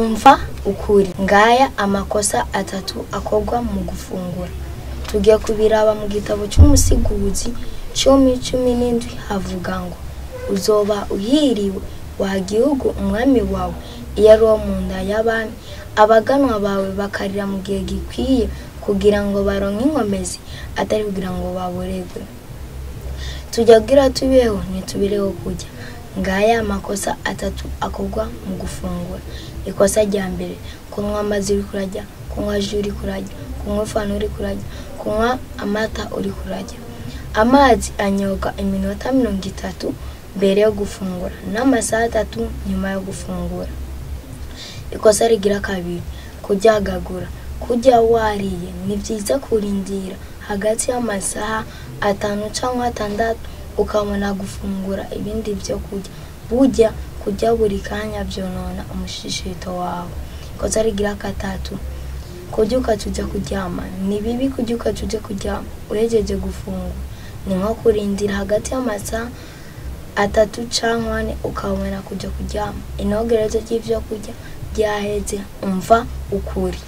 Umva ukuri. Ngaya amakosa atatu akorwa mu gufungura. Tugiye kubiraba mu gitabo cy'Umusiguzi 10:17, havuga ngo: "Uzoba uhiriwe wa gihugu umwami wawe iyo ari uwo mu nda y'abami, abaganwa bawe bakarira mu gihe gikwiye kugira ngo baronke inkomezi, atari kugira ngo baboregwe." Tujya kugira tubeho, ntitubireho kurya. Ngaya amakosa atatu akorwa mu gufungura. Ikosa rya mbere: kunywa amazi uri kurarya, kunywa jus uri kurarya, kunywa fanta uri kurarya, kunywa amata uri kurarya. Amazi anyobwa iminota 30 mbere yo gufungura n'amasaha 3 nyuma yo gufungura. Ikosa rigira kabiri: kuryagagura. Kurya wariye, ni byiza kurindira hagati y'amasaha 5 cyangwa 6, ukabona gufungura ibindi byo kurya. Burya kurya buri kanya byonona umushishito wawe. Ikosa rigira gatatu: kurya ukaca uja kuryama. Ni bibi kurya ukaca uja kuryama uhejeje gufungura. Ni nko kurindira hagati y'amasaha 3 cyangwa 4, ukabona kuja kuryama inogerezo ry'ivyo kurya ryaheze. Umva ukuri.